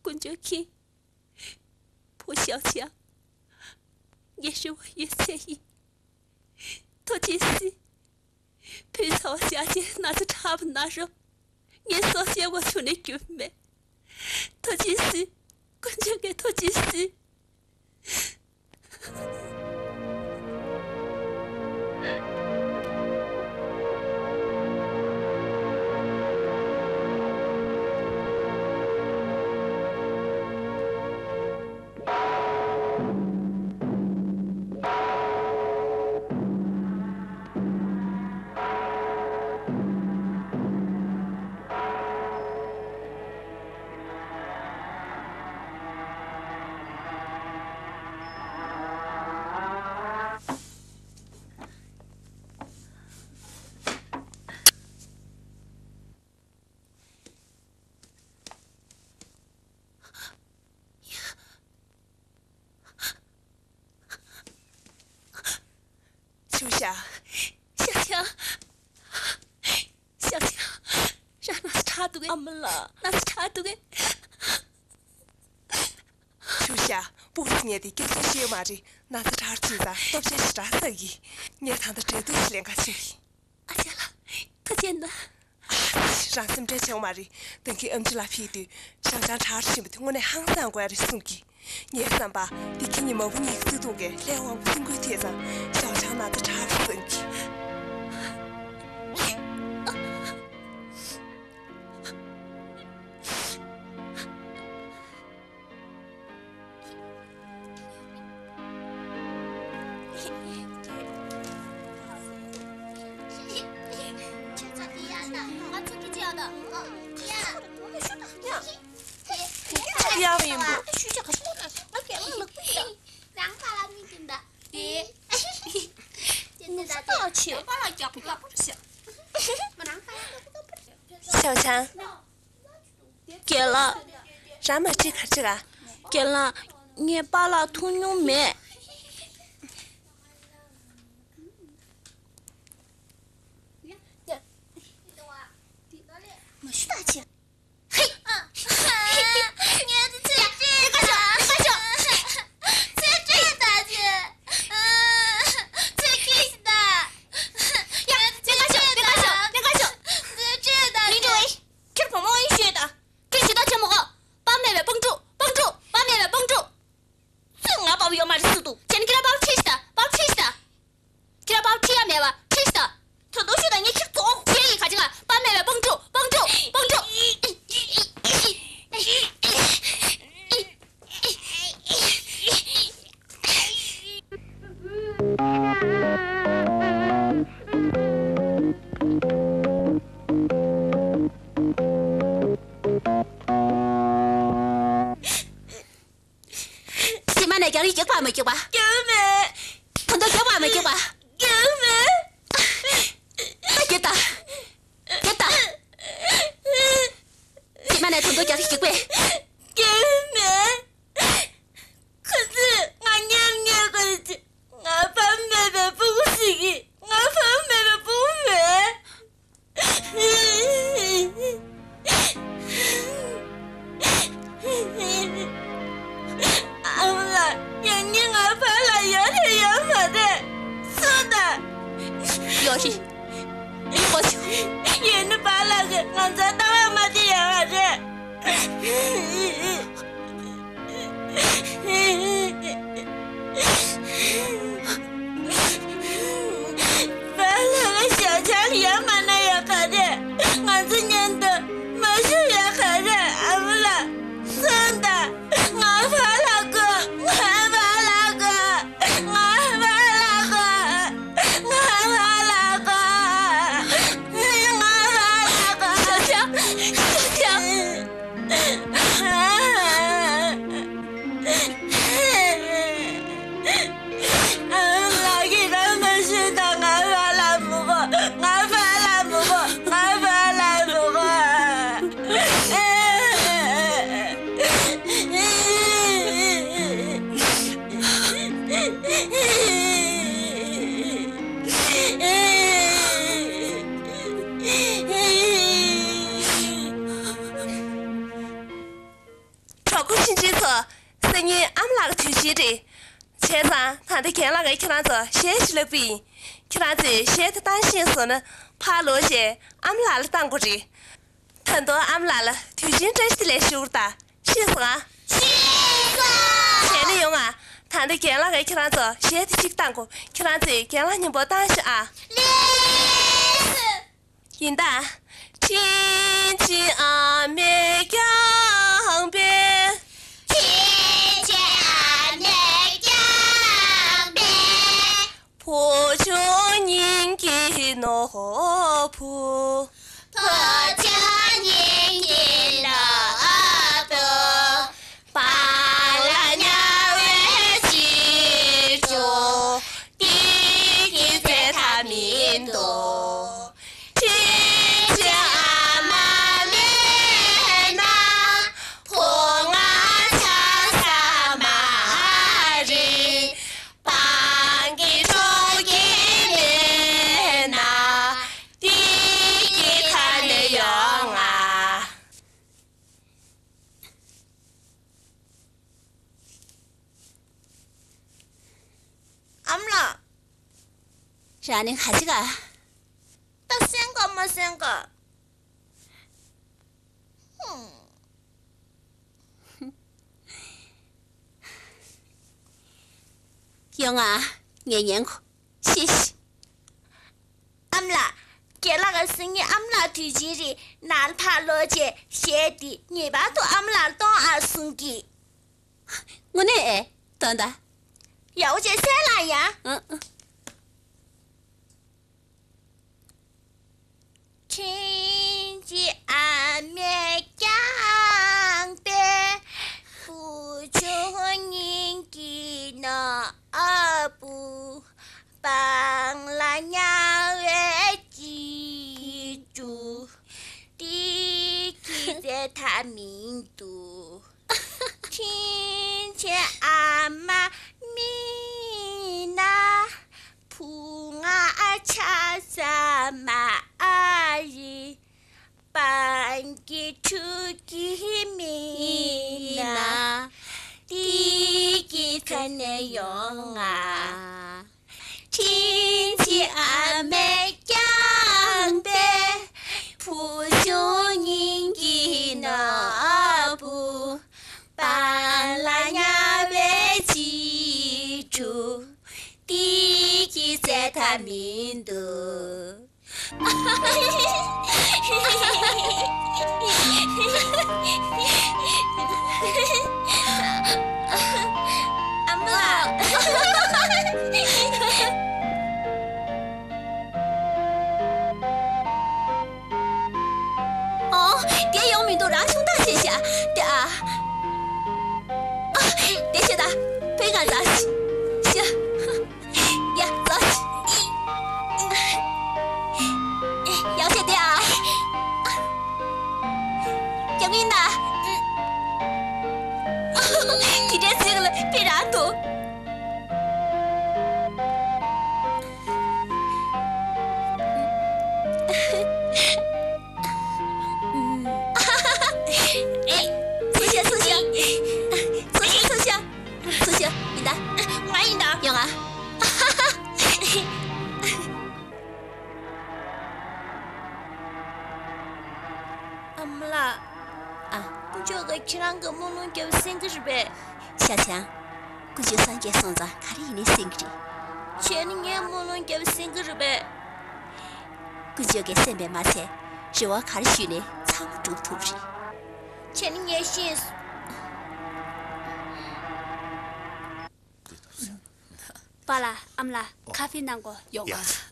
དཀོན་མཆོག་གིས། བུ་ཞའོ་ཅང་། ངའི་རེ་བ་ཡོད་ཚད་ཡིན། ཐུགས་རྗེ་གཟིགས། བུའི་ཚ་བ་བཅག་བྱས་ན་ཚ་དྲག་པོ་ན་རུ། ངའི་སྲོག་སྐྱེལ་བ་བྱུང་ནས་རྒྱུ་མེད། ཐུགས་རྗེ་གཟིགས། དཀོན་མཆོག་གིས་ཐུགས་རྗེ་གཟིགས། པ་ལགས། ན་ཚ་དྲག་འདུག་གས། ཆུ་ཤ། སྤུ་གུ་ཉལ་ཏེ་སྐྱག་རྫུན་བཤད་ཡོད་མ་རེད། ན་ཚ་དྲག་ཕྱིན་ཙང་ལྟོ་ཆས་ཞེ་དྲག་ཟ་གི། ངས་ད་ལྟ་འབྲས་ཐུག་ཞིག་ལེན་ག་ཕྱིན་གི། ཨ་ཅག་ལགས། ཐུགས་རྗེ་གནང་། ཨ་ཙི། རང་སེམས་ཁྲལ་བྱེད་དགོས་མ་རེད། ད་གིན་ཨེམ་ཆི་ལགས་ཕེབས་དུས་ཞའོ་ཆང་དྲག་ཕྱིན་པ་དེ་དངོས་གནས་ཧང་སང་དགོས་ཡ་རེད་གསུང་གི། ངའི་བསམ་པ་དེ་ཁྱེད་གཉིས་མ་བུ་གཉིས་ཀྱི་བརྩེ་དུང་གིས་ལྷའི་དབང་པོ་སེམས་འགུལ་ཐེབས་ཙང་ཞའོ་ཆང་ན་ཚ་དྲག་ཟ་གི། ཡག་ཡིན་པོ། ཞའོ་ཆང་། རྒན་ལགས། རང་མ་ཁྲིད་ག་ཁྲིད་ག། རྒན་ལགས། ངས་པཱ་ལགས་མཐོང་མྱོང་མེད། མ་ཞུ་ད་ཆེ། ངས་འདི་ཚོས་སྤྲད་དང་། ཚོས་སྤྲད་དང་ཅི། ཚོས་ཁྱི་ཞིག་དང་། ཡ། ངས་འདི་ཚོས་སྤྲད་དང་། ཚོས་སྤྲད་དང་། ལིན་ཀྲུའུ་ཝེ། ཁྱེད་བུ་མོ་ཨིན་ཤོད་དང་། ཁྱེད་ཞུ་དག་ཆེན་མོ་གོ། དཔའ་མེད་པའི་དཔུང་ཕྲུག་དཔུང་ཕྲུག་དཔའ་མེད་པའི་དཔུང་ཕྲུག་ཚུར་ང་དཔའ་བོ་ཡོད་མ་རེད་ཟེར་འདུག་ཁྱེད་ནི་ཁྱེད་རང་དཔའ་བོ་ཁྲིད་ཤི་ད། དཔའ་བོ་ཁྲིད་ཤི་ད། ཁྱེད་རང་དཔའ་བོ་ཁྲིད་ཡ་མེད་པ་ཁྲིད་ཤི་ད། ད་དུང་ཤོད་དང་། ངས་ཁྱེད་རྫོགས་བྱས་ཡིན། ག་ཅི་ང་དཔའ་མེད་པའི་དཔུང་ཕྲུག་དཔུང་ཕྲུག་དཔུང་ཕྲུག་རྗེས་མ་ནས་རྒྱག་རེས་རྒྱག་པ་མ་རྒྱག་པ། རྒྱག་མེད། ད་དུང་རྒྱག་པ་མ་རྒྱག་པ། རྒྱག་མེད། ད་རྒྱག་ད། རྒྱག་ད། རྗེས་མ་ནས་ད་དུང་རྒྱག་རེས་རྒྱག་པས། རྒྱག་མེད། ཁོ་ཚོས་ང་ཉར་ཉར་གོ་རེད། ང་ཕ་མ་མེད་པའི་སྤུ་གུ་ཞིག་ཡིན། ང་ཕ་མ་མེད་པའི་སྤུ་གུ་མེད། ཨ་མ་ལགས། ཡང་སྙིང་ང་ཕར་ལ་ཡོད་རེད་ཡོད་མ་རེད། སུ་དང་། ཡོད་རེད། ཡོད་པ་ཞིག་ཡོད་ནི་ཕར་ལ་གི་ང་ཚོ་ལྟ་བ་མ་བདེ་ཡོད་མ་རེད། པཱ་ལགས་ཞའོ་ཆང་ཡ་མ་ན་ཡ་ག་རེ། ང་ཚོ་མཉམ་དུ་མ་བཞུགས་ཡ་ག་རེ། ཨ་མ་ལགས། སོང་ད། ང་ཕར་ལ་དགོས། ང་ཕར་ལ་དགོས། ང་ཕར་ལ་དགོས། ང་ཕར་ལ་དགོས། ང་ཕར་ལ་དགོས། ཞའོ་ཆང་། ཞའོ་ཆང་། ཨ་ལགས་ཀྱིས་རང་མ་ཤི་ད། ང་ཕར་ལ་མི་དགོས། ང་ཕར་ལ་མི་དགོས། ང་ཕར་ལ་མི་དགོས། གྲོགས་པོ་གཞིས་བྱེས་ཚོ། སང་ཉིན་ཨ་མ་ལགས་ཀྱི་དུས་ཆེན་རེད། བྱས་ཙང་ད་ལྟ་རྒན་ལགས་ཀྱིས་ཁྱེད་རང་ཚོ་གཞས་ཤིག་བསླབ་ཀྱི་ཡིན། ཁྱེད་རང་ཚོས་གཞས་དེ་བཏང་ཤེས་སོང་ན་ཕར་ལོག་བྱས་ཨ་མ་ལགས་ལ་བཏང་དགོས་རེད། ད་དུང་ཨ་མ་ལགས་ལ་དུས་ཆེན་བཀྲ་ཤིས་བདེ་ལེགས་ཞུ་རོགས་ད། ཤེས་སོང་ཨ། ཤེས་སོང་། བྱས་ན་ཡོང་ང་། ད་ལྟ་རྒན་ལགས་ཀྱིས་ཁྱེད་རང་ཚོ་གཞས་དེ་གཅིག་བཏང་གོ། ཁྱེད་རང་ཚོས་རྒན་ལགས་མཉམ་པོ་བཏང་ཤོག་ཨ། ལེགས་སོ། ཡིན་ད། ཨ་མ་ལགས། རང་ནི་ག་ཅི་ག་ད་སེམས་ཁ་མ་སེམས་ཁ། ཧུམ། ཡོང་ང་། ངས་ཉན་གོ། ཤེས་ཤིག་ཨ་མ་ལགས། རྒན་ལགས་ཀྱིས་སང་ཉིན་ཨ་མ་ལགས་དུས་ཆེན་རིང་ནཱ་ལ་ཕར་ལོག་རྗེས་གཞས་འདི་ངེས་པར་དུ་ཨ་མ་ལགས་ལ་གཏོང་ཨ་གསུང་གི། དངོས་གནས་ཨེ། དོན་དག་ཡག་པོ་བྱས་གསན་ལ་ཡ། ཨང་ཨང་། དྲིན་ཆེན་ཨ་མས་བསྐྱངས་པའི་བུ་ཆུང་སྙིང་གི་ནོར་བུ། སྤང་ལ་ཉལ་བའི་གཅེས་ཕྲུག་དེ་གི་རྩེ་ཐང་མི་འདུག་དྲིན་ཆེན་ཨ་མ་མིན་ན། བུ་ང་ཆགས་ས་མ་རེད། སྤང་གི་ཕྲུ་གུ་མིན་ན། དེ་གི་ག་ནས་ཡོང་ང་། དྲིན་ཆེན་ཨ་མས་བསྐྱངས་པའི་བུ་ཆུང་སྙིང་གི་ནོར་བུ། སྤང་ལ་ཉལ་བའི་གཅེས་ཕྲུག་དེ་གི་རྩེ་ཐང་མི་འདུག་ཨ་མ་ལགས། ཨོ། དེ་ཡོང་མི་འདུག་རང་ཆུང་བཏང་བྱས་ཤག་དེ་ཨ། ཨ། དེ་བྱས་ད། ཕེ་ང་ཟ་ཤི། ཤི། ཡ། ཟ་ཤི། ཡག་བྱས་དེ་ཨ། ཡང་ཡིན་ན། དེ་འདྲའི་ཚིག་ལ་ཕེ་རང་འདུག་ཚུར་ཤོག་ཚུར་ཤོག་ཚུར་ཤོག་ཚུར་ཤོག་ཚུར་ཤོག་ཡིན་ད། ང་ཡིན་ད། ཡོང་ང་། ཨ་མ་ལགས། ཨ། དཀོན་མཆོག་གིས་ཁྱེད་རང་གི་སྨོན་ལམ་རྒྱབ་སེང་གི་རེད་པས། ཤ་ཆང་། དཀོན་མཆོག་སངས་རྒྱས་སོང་ཙང་ག་རེ་ཡིན་ནའི་སེང་གི་རེད། བྱས་ན་ངའི་སྨོན་ལམ་རྒྱབ་སེང་གི་རེད་པས། དཀོན་མཆོག་གིས་སེམས་པས་མ་ཚད་རེ་བ་ག་རེ་ཞུས་ནའི་ཚང་མ་འགྲུབ་ཐུབ་རེད། བྱས་ན་ངས་ཤེས་སོང་། པཱ་ལགས། ཨ་མ་ལགས། ཨོ། ཁ་ཧྥེ་གནང་གོ། ཡོང་ང་། ཡ།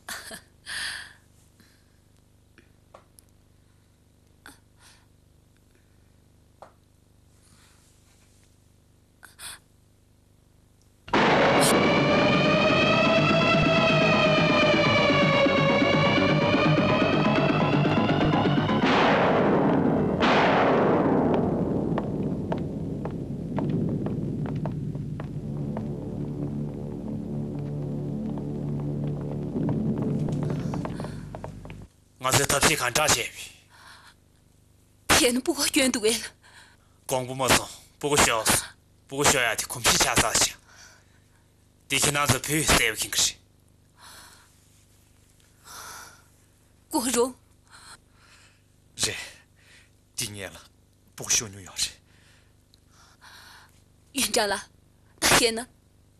ང་ཚོས་ཐབས་ཤེས་གང་དྲག་བྱས་པས། བྱས་ན་སྤུ་གུ་སྐྱོན་འདུག་གས། ཀོང་པོ་མ་སོང་སྤུ་གུ་ཤོར་སོང་། སྤུ་གུ་ཤོར་ཡག་དེ་གོམས་གཤིས་ཆགས་ཚར་ཤག་དེ་ཁྱེད་རང་ཚོ་བུས་གསལ་པོ་མཁྱེན་གི་རེད། ཀོ་རུ། རེད། དེ་ངས་ལ་སྤུ་གུ་ཤོར་མྱོང་ཡོད་རེད། ཡོན་ཀྲང་ལགས། ད་བཤད་ན།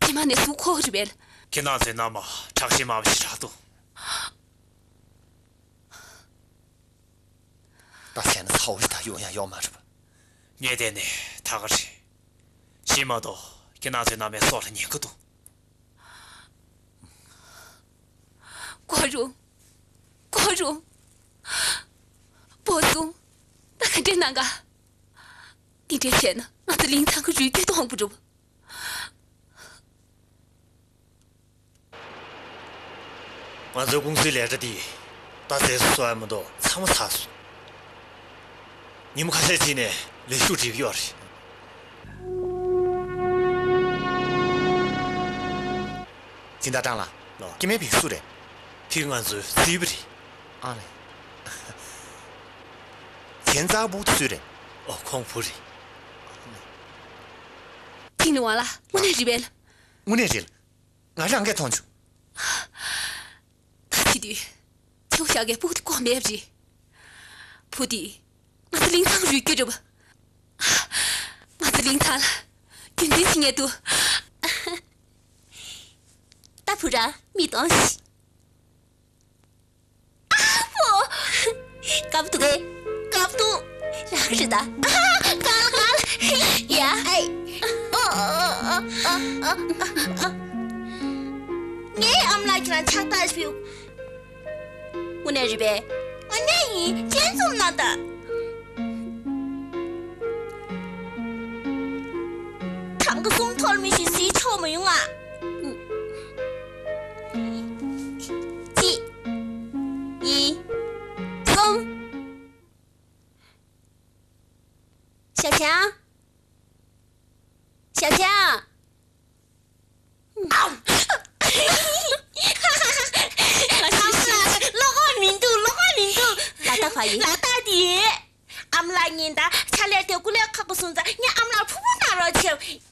རྗེས་མ་ནས་ཟུག་ཁོག་རེད་པས། ཁྱེད་རང་ཚོའི་མནའ་མ་དྲག་ཤེས་མང་པོ་ཞིག་རག་འདུག་ད་བཤད་ན་ཚ་བོ་ཞིག་ད་ཡོང་ཡ་ཡོད་མ་རེད་པ། ངས་བལྟས་ནས་ད་ག་རེད། ཤེས་མ་གཏོགས་ཁྱེད་རང་ཚོའི་མནའ་མའི་སྲོག་ལ་ཉེན་ཁ་འདུག་ཀོ་རུ། ཀོ་རུ། བུ་སུ། ད་ག་འདྲས་གནང་ག་འདི་འདྲས་བྱས་ན་ང་ཚོ་ལིང་ཚང་གི་རུས་རྒྱུད་སྟོང་པོ་འགྲོ། ང་ཚོའི་ཀུང་སིའི་ལས་གྲྭ་འདི་ད་ཟས་སུ་གསོ་ཡ་མ་གཏོགས་ཚང་མ་ཚར་སོང་། ཉིན་མོ་ཁ་ཤས་ཅིག་ནས་ལས་ཞུགས་སྒྲིག་གི་ཡོད་རེད། སྦྱིན་བདག་ཀྲང་ལགས། ལགས། སྐྱེ་དམན་ཕིང་སུ་རེད། ཕིང་ང་ཚོའི་རྩིས་པ་རེད། ཨ་ལས། ཁྱེད་ཚ་བུ་སུ་རེད། ཨོ་ཁོང་བུ་རེད། ཕིང་ལི་ཝང་ལགས་དངོས་གནས་རེད་པས། དངོས་གནས་རེད། ང་རང་གིས་མཐོང་བྱུང་། ད་བྱེད་དུས། ཁྱེད་ཤ་གའི་ཕྲུ་གུ་དེ་ལྐོག་མེད་པ་རེད། བུ་དེ། ང་ཚོ་གླིང་ཚང་རུས་རྒྱུད་རེད་པ། ང་ཚོ་གླིང་ཚང་ལ། རྒྱུན་འཛིན་བྱེད་མཁན་འདུག་ད་བུ་ར་མི་གཏོང་ཞིག་ཨ་ཕོ། དགའ་པོ་འདུག་གས། དགའ་པོ་འདུག་རག་རེད་ད། དཀར་དཀར། ཡ། ཨེ། ཨོ། ཨོ། ཨོ། ཨོ། ཨོ། ངའི་ཨ་མ་ལགས་ཁྱེད་རང་ཕྱག་རྟགས་ཞིག་ཕུལ། དངོས་གནས་རེད་པས། དངོས་གནས་ཡིན། སྤྱན་ཟུམ་གནང་དང་། གྲངས་ཀ་གསུམ་ཐོར་མི་ཞིག་གཟིགས་ཆོག་མ་ཡོང་ང་། གཅིག་གཉིས། གསུམ། ཞའོ་ཆང་། ཞའོ་ཆང་། ལོག་ག་མི་འདུག་ལོག་ག་མི་འདུག་ལ་དྭགས་པ་ཡིན། ལ་དྭགས་དེ། ཨ་མ་ལགས་ཉིན་ལྟར་ཕྱག་ལས་དེ་སྐུ་ལས་ཁག་པོ་སོང་ཙང་ངས་ཨ་མ་ལགས་ཕུར་བུ་གནང་རོགས་བྱེད།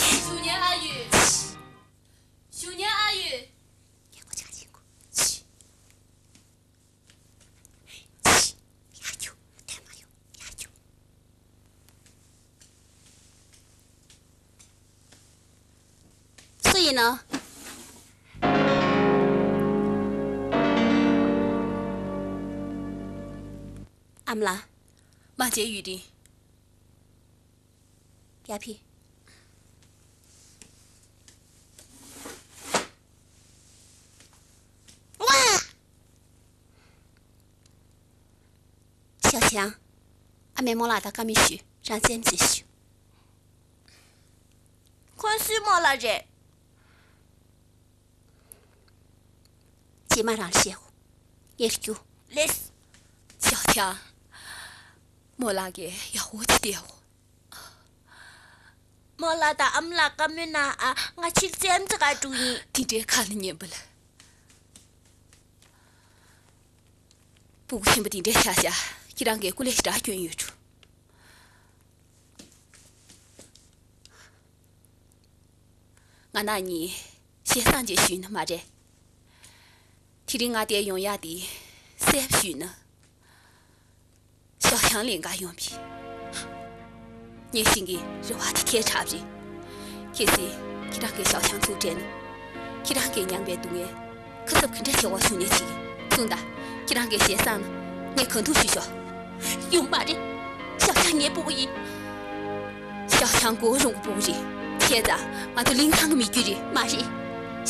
ཞུ་ཉན་ཨ་ཡོད། ཞུ་ཉན་ཨ་ཡོད། སུ་ཡིན་ནམ། ཨ་མ་ལགས། མ་བྱས་ཡུས་རིང་། ཡ་ཕི། ཞའོ་ཆང་། ཨ་མས་རྨོ་ལགས་དང་བཀའ་མོལ་ཞུས། རང་རྩེད་མོ་རྩེས་ཤོག་ཁོང་སུའི་རྨོ་ལགས་རེད། རྗེས་མ་རང་བཤད་འོ། ངས་རྒྱུ། ལེགས། ཞའོ་ཆང་། རྨོ་ལགས་ཀྱིས་ཡག་པོ་བྱས་བསྡད་འོ། རྨོ་ལགས་དང་ཨ་མ་ལགས་བཀའ་མོལ་གནང་ཨ། ང་ཕྱིར་རྩེད་མོ་རྩེ་གར་འགྲོ་གི་ཡིན། དེ་འདྲའི་ཁ་ལ་ཉན་པ་ལ། སྤུ་གུ་ཆེན་པོ་དེ་འདྲའི་ཆགས་ཤག་ཁྱེད་རང་གིས་སྐུ་ལས་ཞེ་དྲག་སྐྱོན་ཡོད་འགྲོ། ང་རང་གཉིས་ཞེ་སང་རྗེས་ཞུས་ནི་མ་རེད། དེ་རིང་ང་འདིར་ཡོང་ཡག་དེ་གསལ་པོ་ཞུས་ན། ཞའོ་ཆང་ལེན་གར་ཡོང་བས། ངས་ཤེས་ཀྱི་རེ་བ་དེ་ཁྱད་དྲགས་རེད། གལ་སྲིད་ཁྱེད་རང་གིས་ཞའོ་ཆང་ཐུག་སྤྲད་ན། ཁྱེད་རང་གིས་མྱངས་པའི་སྡུག་བསྔལ་ཁ་གསབ་ག་འདྲ་བྱེད་དགོས་གསུང་ནས་བྱེད་ཀྱི། གསུངས་དང་། ཁྱེད་རང་གིས་ཞེ་སང་ན་ངས་གང་ཐུབ་ཞུ་ཤོག་ཡོང་མ་རེད། ཞའོ་ཆང་ངའི་སྤུ་གུ་ཡིན། ཞའོ་ཆང་གོ་རུང་གི་སྤུ་གུ་རེད། བྱས་ཙང་ང་ཚོ་གླིང་ཚང་གི་མི་རྒྱུད་རེད་མ་རེད།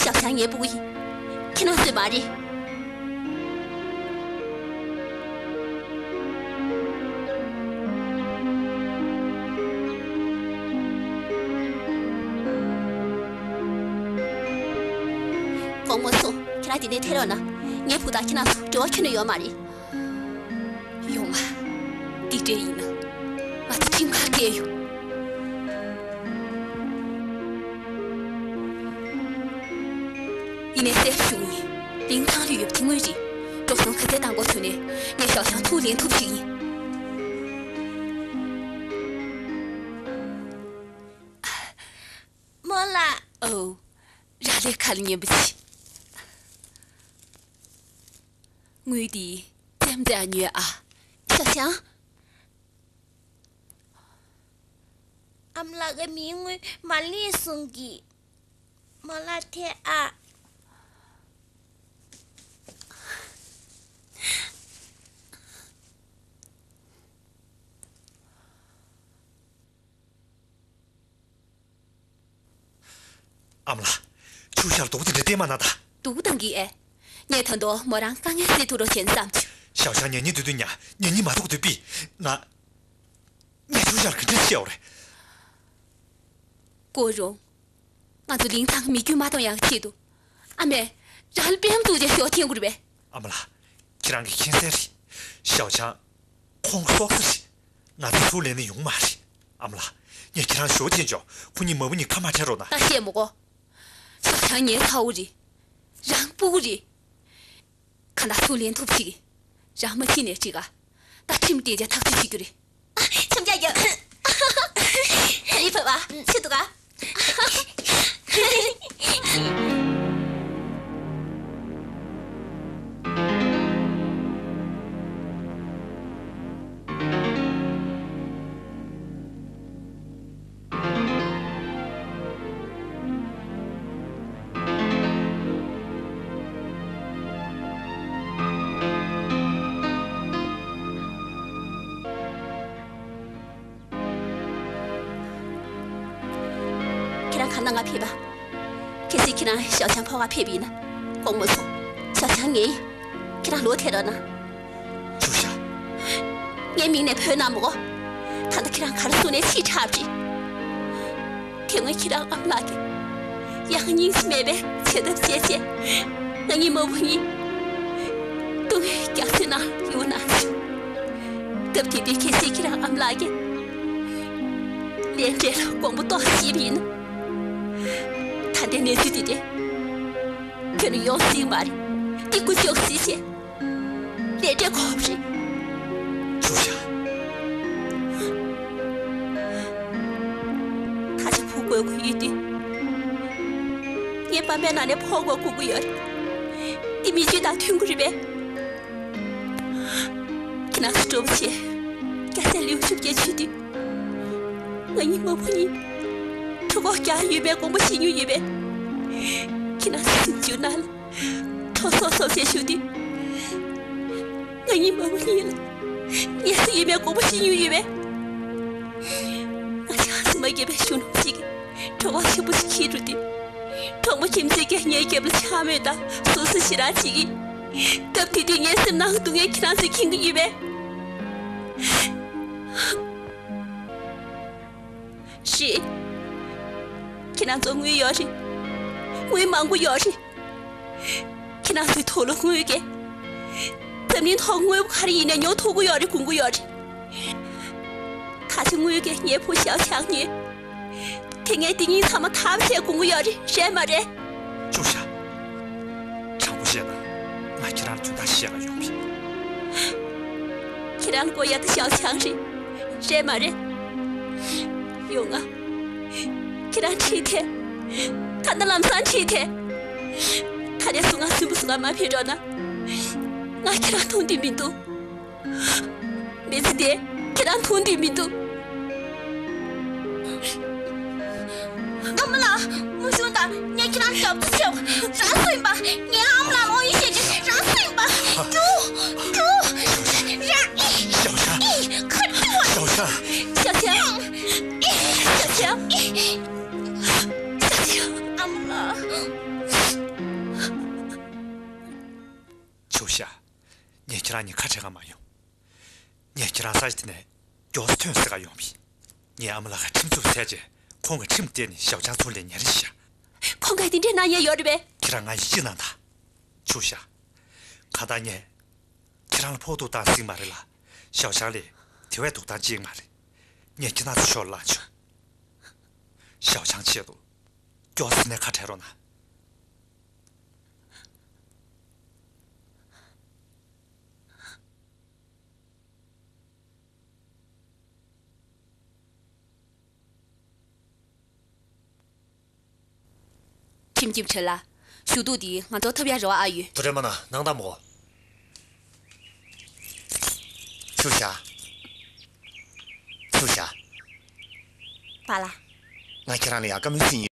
ཞའོ་ཆང་ངའི་སྤུ་གུ་ཡིན། ཁྱེད་རང་སུ་མ་རེད། དགོང་མོ་སོང་། ཁྱེད་རང་དེ་ནས་ཐལ་རོགས་གནང་། ངའི་བུ་དང་ཁྱེད་རང་ཚོ་འབྲེལ་བ་ཁྱོན་ནས་ཡོད་མ་རེད། ཡོང་ང་། འདི་འདྲ་ཡིན་ན་ང་ཚོ་ཁྲིམས་ཁང་བསྐྱལ་ཡོང་། ཡིན་ནའི་གསལ་པོ་ཞུ་གི་ཡིན། གླིང་ཚང་ལ་ཡོད་པ་དེ་དངོས་རེད། འགྲོ་སོང་ག་ཚད་བཏང་དགོས་བྱུང་ནའི་ངས་ཞའོ་ཆང་ཐུག་ལེན་ཐུབ་ཞིག་ཡིན། རྨོ་ལགས། ཨོ། རག་ལས་ཁ་ལ་ཉན་པ་ཅི། དངུལ་དེ་རྩེད་མོ་རྩེ་ཡག་ཉོས་ཨ། ཞའོ་ཆང་། ཨ་མ་ལགས་ཀྱིས་མིའི་དངུལ་མ་ལེན་གསུང་གི། རྨོ་ལགས་ཐལ་ཨ། ཨ་མ་ལགས། ཆུ་ཤར་སྡུག་དེ་འདྲ་བསྟན་མ་གནང་ད། སྡུག་བཏང་གི་ཨེ། ངས་ད་དུང་མོ་རང་དཀའ་ངལ་སེལ་ཐུབ་རོགས་བྱེད་བསམ་བྱུང་། ཞའོ་ཆང་ཉན་སྙིང་འདོད་དུས་ཉན། ཉན་སྙིང་མ་འདོད་དུས་ཕྱིན། ང་། ངས་ཆུ་ཤར་ག་འདྲ་བཤད་འོ་རེད། ཀོ་རུང་། ང་ཚོ་ལིང་ཚང་མི་རྒྱུད་མ་གཏོང་ཡག་ཆེད་དུ། ཨ་མས། རང་ལ་པེམ་བཙུགས་བྱས་ཞོ་འཐེན་དགོས་རེད་པས། ཨ་མ་ལགས། ཁྱེད་རང་གི་མཁྱེན་གསལ་རེད། ཞའོ་ཆང་། ཁོང་གི་སྲོག་རྩ་རེད། ང་ཚོ་ཚུར་ལེན་ནི་ཡོང་མ་རེད། ཨ་མ་ལགས། ངས་ཁྱེད་རང་ཞོ་འཐེན་ཆོག་ཁོ་གཉིས་མ་བུ་གཉིས་ཁ་མ་བྲལ་རོགས་གནང་། ད་བཤད་མི་དགོས། ཞའོ་ཆང་ངའི་ཚ་བོ་རེད། རང་སྤུ་གུ་རེད། གང་ལྟར་ཚུར་ལེན་ཐུབ་ཅིག་རང་མ་ཕྱིན་ནས་ཅིག་ག་ད་ཁྲིམས་བསྟེན་བྱས་ཐག་གཅོད་བྱེད་རྒྱུ་རེད། ཨ། ཁྲིམས་རྒྱག་རྒྱུ། ད་རེས་བོད་པ་ཆི་འདུག་ག་ཁྱེད་རང་གང་ན་ང་ཕེབས་པ། གལ་སྲིད་ཁྱེད་རང་ཞའོ་ཆང་ཕོ་བ་ཕེབས་པ་ཡིན་ན། དགོངས་མོ་སོང་། ཞའོ་ཆང་ངའི། ཁྱེད་རང་ལོག་ཐལ་རོགས་གནང་། ཆུ་ཤ། ངའི་མིང་ནས་བོས་གནང་མོ་གོ། ད་ལྟ་ཁྱེད་རང་ག་རེ་གསུང་ནས་ཕྱིས་ཁྲབ་ཅིག་དེ་སྔོན་ཁྱེད་རང་ཨ་མ་ལགས་ཀྱིས་ཡང་སྙིང་རྗེ་མེད་པའི་བྱེད་ཐབས་བྱས་བྱས། ང་གཉིས་མ་བུ་གཉིས་སྡུག་བསྔལ་རྒྱ་མཚོའི་ནང་གཡུག་གནང་བྱུང་། སྐབས་དེ་དུས་གལ་སྲིད་ཁྱེད་རང་ཨ་མ་ལགས་ཀྱིས་ལས་འབྲས་ལ་དགོངས་པ་རྟོགས་ཤེས་པ་ཡིན་ན། ད་ལྟའི་གནས་ཚུལ་འདི་འདྲ་ཁྱོན་ནས་ཡོང་སྲིད་མ་རེད། འདི་ཀུ་ཅོག་སྲིད་བྱས། ལས་འབྲས་ཁོབ་རེད། ཆུ་ཤ། ད་ཆ་བུ་དགོས་ཀྱི་ཡོད་དུས། ངའི་པ་ཕའི་ནང་ནས་ཕོ་དགོས་དགོས་ཀྱི་ཡོད་རེད། འདི་མི་ཆོས་དང་མཐུན་གྱི་རེད་པས། ཁྱེད་རང་ཚོ་སྤྲོ་པོ་བྱས། སྐྱ་སེར་ལེའུ་ཤུགས་རྒྱག་བྱེད་དུས། ང་གཉིས་མ་བུ་གཉིས། གྲོད་ཁོག་རྒྱགས་ཡོད་པའི་དགོངས་པ་བཞེས་མྱོང་ཡོད་པས། ཁྱེད་རང་ཚོ་སེམས་ཆུང་ན་ལ། གྲོགས་སོགས་སོགས་བྱས་བཞུགས་དུས། ང་གཉིས་མ་བུ་གཉིས་ལ། ངལ་གསོ་ཡོད་མེད་དགོངས་པ་བཞེས་མྱོང་ཡོད་པས། ང་ཆགས་སུ་མ་བརྒྱབ་པའི་གཞོན་ནུ་གཅིག་གིས་གྲོད་ཁོག་ཆེན་པོ་ཞིག་འཁྱེར་འགྲོ་དུས། གྲོགས་མོ་ཁྱིམ་མཚེས་ཀྱིས་ངའི་རྒྱབ་ལ་ཕྱག་མོས་དང་ཟུར་ཟ་ཞེ་དྲག་བྱེད་ཀྱིན། སྐབས་དེ་དུས་ངའི་སེམས་ནང་སྡུག་བསྔལ་ཁྱེད་རང་ཚོས་མཁྱེན་གྱི་ཡོད་པས། རེད། ཁྱེད་རང་ཚོ་དངུལ་ཡོད་རེད། དངུལ་མང་པོ་ཡོད་རེད། ཁྱེད་རང་ཚོའི་ཐོག་ལ་དངུལ་གྱི། འཛམ་གླིང་ཐོག་དངོས་པོ་ག་རེ་ཡིན་ནའི་ཉོ་ཐུབ་ཀྱི་ཡོད་རེད། གོན་གྱི་ཡོད་རེད། ད་ཆ་དངུལ་གྱི་ངའི་བུ་ཞའོ་ཆང་ཉོས། དེ་ངས་དེ་གཉིས་ཚང་མ་ཐབས་ཤེས་གོན་གྱི་ཡོད་རེད། རེད་མ་རེད། ཅུ་ཤ། དྲང་པོ་བཤད་ན། ང་ཁྱེད་རང་ལ་དོན་དག་བཤད་ག་ཡོང་གི། ཁྱེད་རང་ལ་དགོས་ཡ་དེ་ཞའོ་ཆང་རེད། རེད་མ་རེད། ཡོང་ང་། ཁྱེད་རང་ཁྲིད་དེ། ད་ལྟ་ལམ་སང་ཁྲིད་དེ། ད་ནས་བཟུང་ང་སུན་པོ་བཟོ་ག་མ་ཕེབས་རོགས་གནང་། ང་ཁྱེད་རང་མཐོང་འདོད་མི་འདུག་མི་ཚེ་འདི་ཁྱེད་རང་མཐོང་འདོད་མི་འདུག་ཨ་མ་ལགས། མུ་གཞུང་དང་ངས་ཁྱེད་རང་སྐྱབས་བཅོལ་བྱེད། རང་སུ་ཡིན་པ། ངའི་ཨ་མ་ལགས་ལོང་ཡིན་ཤེས་ཀྱི་རང་སུ་ཡིན་པ། ཀྲུ། ཀྲུ། རང་། ཞའོ་ཆང་། ཁ་ཀྲུ། ཞའོ་ཆང་། ཞའོ་ཆང་། ཞའོ་ཆང་། ཞའོ་ཆང་། ཨ་མ་ལགས། ཆུ་ཤ། ངས་ཁྱེད་རང་གཉིས་ཁ་བྲལ་ག་མ་ཡོང་། ངས་ཁྱེད་རང་ས་ཆ་དེ་ནས་མགྱོགས་སུ་ཐོན་སྲིད་ག་ཡོང་བས། ངའི་ཨ་མ་ལགས་ཁ་ཁྲིམས་ཚུགས་ཟེར་རྗེས་ཁོང་གི་ཁྲིམས་བལྟས་ནས་ཞའོ་ཆང་ཚུར་ལེན་ཉན་རེ་ཤ། ཁོང་གིས་དེ་འདྲའི་གནང་ཉན་ཡོད་རེད་པས། ཁྱེད་རང་ང་ཡིས་ཅི་གནང་ད། ཆུ་ཤ། གང་ལྟར་ངས་ཁྱེད་རང་ལ་ཕོག་ཐུག་བཏང་སྲིད་མ་རེད་ལ། ཞའོ་ཆང་ལ་དེ་བས་སྡུག་ཐང་ཅིག་མ་རེད། ངས་ཁྱེད་རང་ཚོ་ཤོར་ལངས་བྱུང་། ཞའོ་ཆང་ཆེད་དུ་མགྱོགས་སེ་ནས་ཁ་བྲལ་རོགས་གནང་། ཁྱིམ་གྱི་བྲེལ་ལ། ཞུ་གཏུག་འདི་ང་ཚོ་ཐབས་ཡག་རེ་བ་ཨ་ཡོད། དུ་རེ་མ་ན་ནང་ད་མོ། ཆུ་ཤ། ཆུ་ཤ། པཱ་ལགས། ང་ཁྱེད་རང་ལ་ཡག་བཀའ་མོལ་ཟིན་ཡིན།